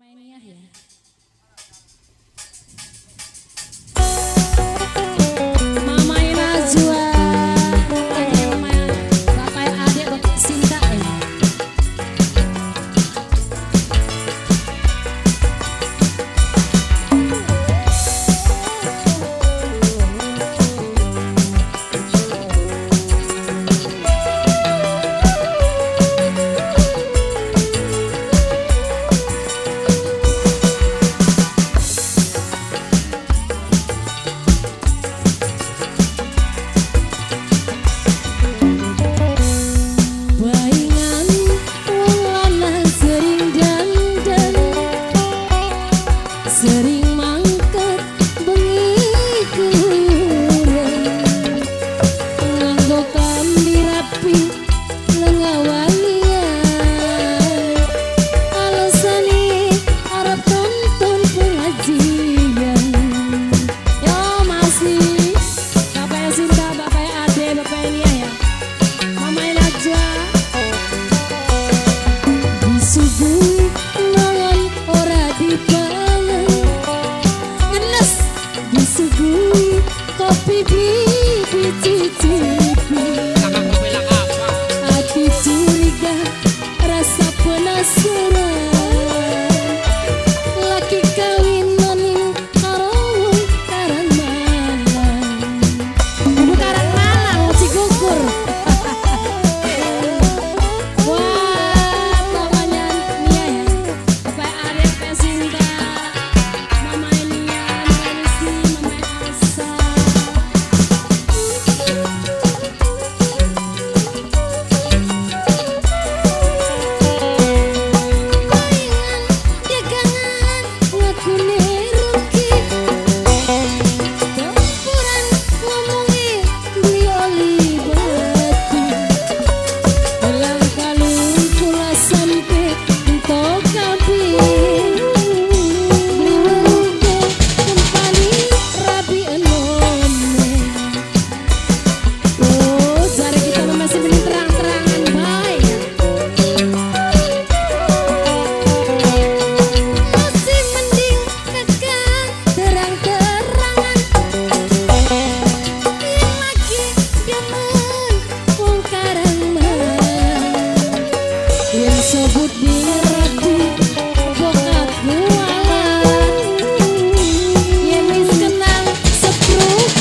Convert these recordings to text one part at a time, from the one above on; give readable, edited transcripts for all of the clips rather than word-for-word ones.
Nia ya. Mama Najwa, Bapak Adik, Bapak Sinta ya. Baingan wong lanang sering dandan, sering mangkat bengi keluyuran, nganggo klambi rapi lengawalian, alasane arep tonton pengajian. Yo masih Bapak Sinta, Bapak Ade, Bapak Nia ya. Mama Najwa disuguhi mangan ora dipangan, ngenes disuguhi kopi dicicipi, hati curiga rasa penasaran, laki kawin maning karo wong Karang Malang, kudu Karang Malang Cigugur. Wah, mamanya Nia ya, Bapak Arif Sinta, Mama Nia, Mama Lucy, Mama Elsa. Palingan dagangan ngakune rugi, tempuran ngomongi beli oli batu. Gelang kalung kula sampe entok kabeh, beli weruh kempani rabi enome. Oh, jare kita masih mending terang-terangan bae. Masih mending kakak terang-terangan, yen lagi demen wong Karang Malang, yen sebut rapi bokat kualat, yen wis kenal sepruk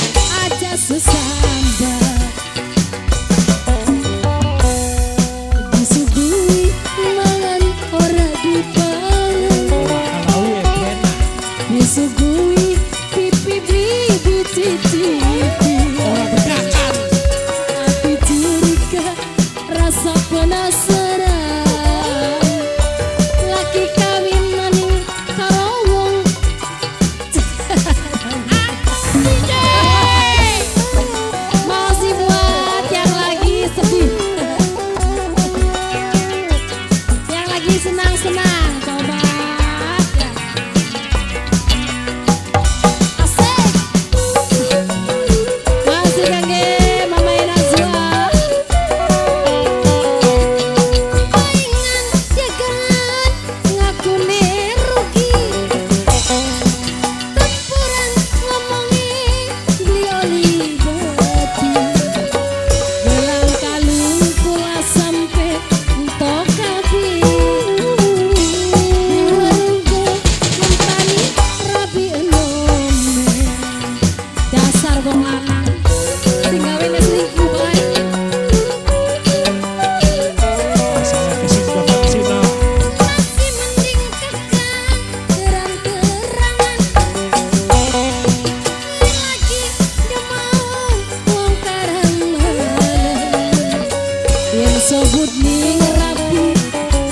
aja sesambat, disuguhi mangan ora dipangan, disuguhi pipi beli dicicipi, hati curiga rasa penasaran, laki kawin maning karo wong. Masih buat yang lagi sedih, yang lagi senang-senang, coba ya. Asik. Masih kangge Mama Najwa. Palingan dagangan ngakune rugi, tempuran ngomongi beli oli batu, gelang kalung kula sampe entok kabeh, weruh ngempani rabi enome, dasar wong lanang sing gawene selingkuh bae. Masih mending kakak terang-terangan, yen lagi demen wong Karang Malang, yen sebut ning rapi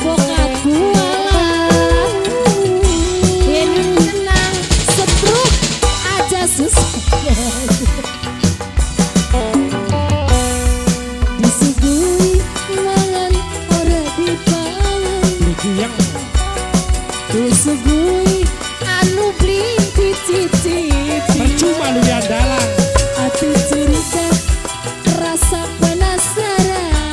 bokat kualat, yen kenal setruk aja susah, disuguhi mangan ora dipangan, disuguhi anu beli dicicipi, Percuma lu andalan. Hati curiga rasa penasaran,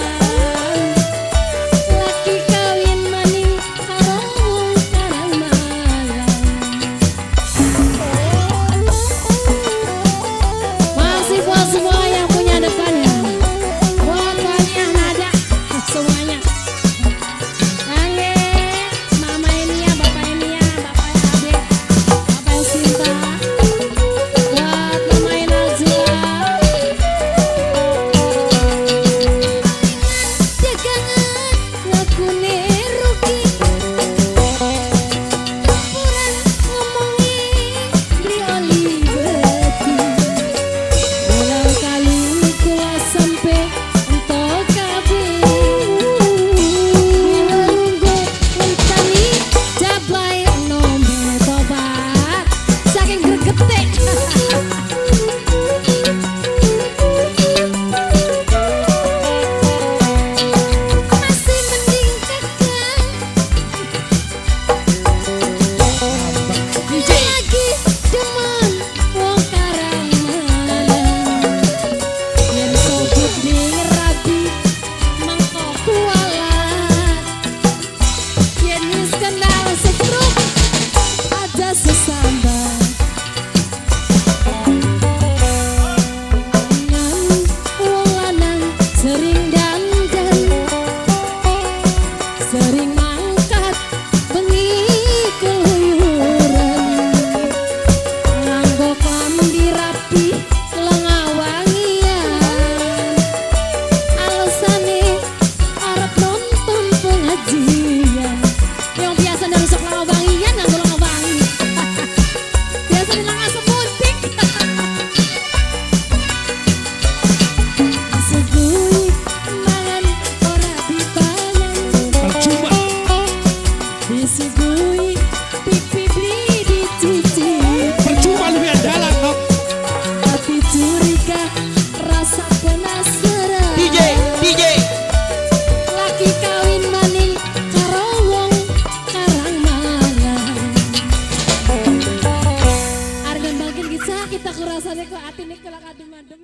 Rasane kok atine kok adem-adem.